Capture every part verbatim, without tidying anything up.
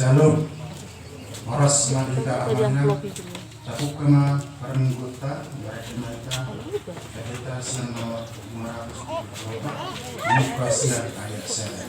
Halo. Horas ma di hita amang inang. Tabuka ma parmingguonta, ibaratna hita, hita sian nomor lima ratus dua puluh empat, buka sian ayat sada.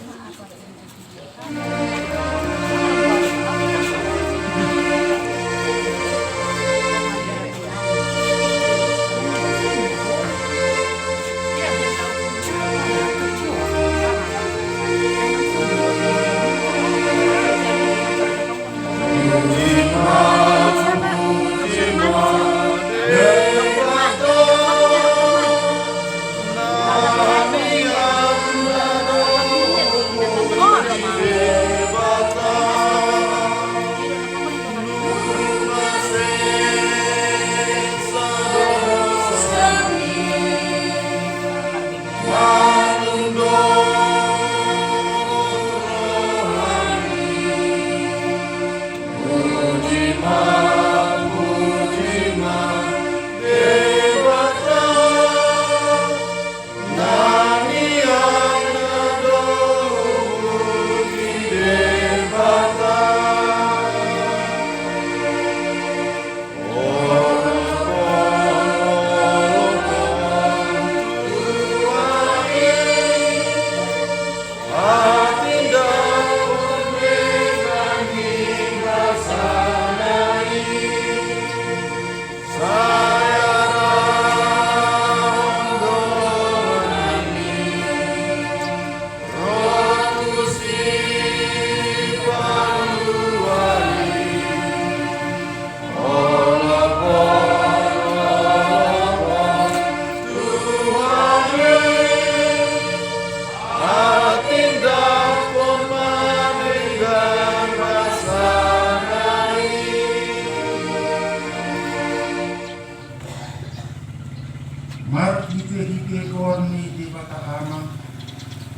Marhitehite goar ni Debata Ama,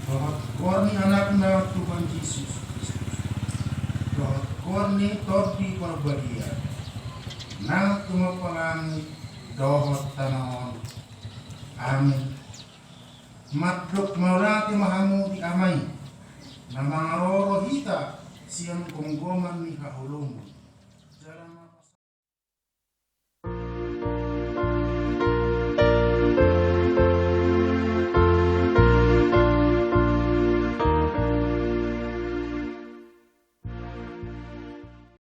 dohot goar ni Anakna Tuhan Jesus Kristus, dohot goar ni Tondi Parbadia, nang tumompa langit dohot tano on. Amin. Mandok mauliate ma hamu di Ama i, na mangaroro hita sian gomgoman ni haholomon.